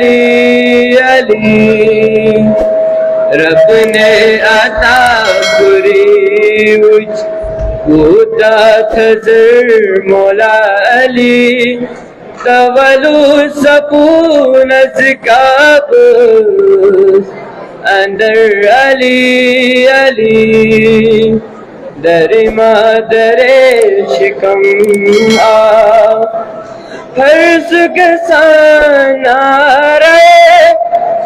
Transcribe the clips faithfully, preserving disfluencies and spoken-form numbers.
علی، علی۔ رب نے عطا کوٚری وٕچھ، کوٗتاہ تھزر مولا علی۔ تولو سکوٗنس کعبس اندر علی، علی۔ در مادر شکم آ، ہر سُہ گژھان نعرہ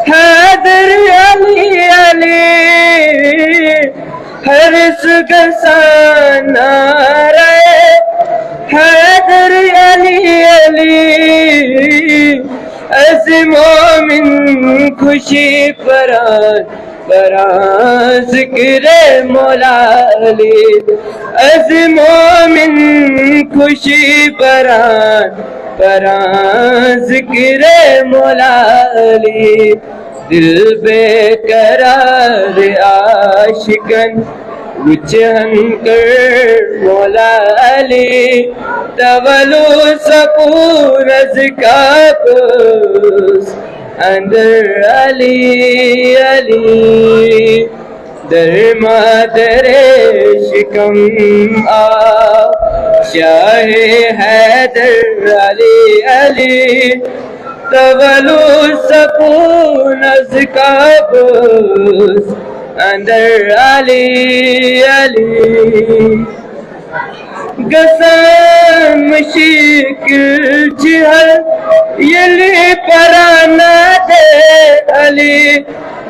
حیدر علی، علی۔ ہر سُہ گژھان نعرہ حیدر علی، علی۔ از مومن خوشی پران، پران ذکر مولا علی۔ از مومن خوشی پران، پران ذکر مولا علی۔ دل بے قرار عاشقن وٕچھان کٔر مولا علی۔ تولو سکوٗنس کعبس اندر علی، علی۔ در مادر شکم آ، شاہ حیدر علی، علی۔ تولو سکوٗنس کعبس اندر علی، علی۔ گژھان مشکل چھِ حل ییٚلہِ پران نادے علی۔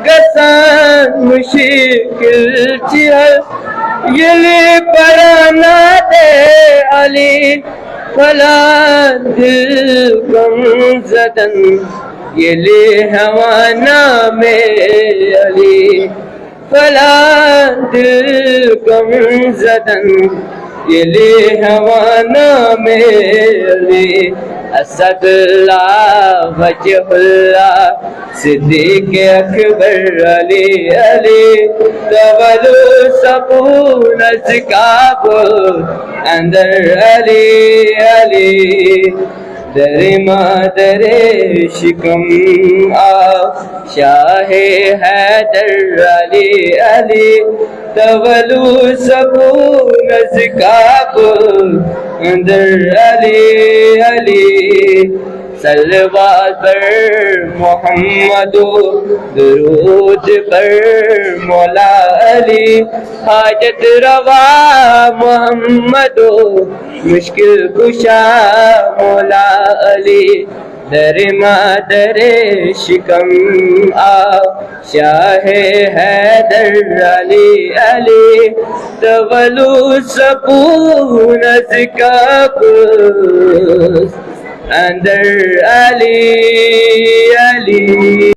گژھان مشکل چھِ حل ییٚلہِ پران نادے علی۔ فلاں دل غم زدن ییٚلہِ ہٮ۪وان نامے علی۔ فلاں دل غم زدن ییٚلہِ ہٮ۪وان نامے علی۔ اسد اللہ، وجہ اللہ، صدیق اکبر علی، علی۔ تولو سکوٗنس کعبس اندر علی، علی۔ در مادر شکم آ، شاہ حیدر علی، علی۔ تولو سکوٗنس کعبس اندر علی، علی۔ صلوات پر محمد و درود پر مولا علی۔ حاجت روا محمد و مشکل کشا مولا علی۔ در مادر شکم آ، شاہ حیدر علی، علی۔ تولو سکوٗنس کعبس اندر علی، علی۔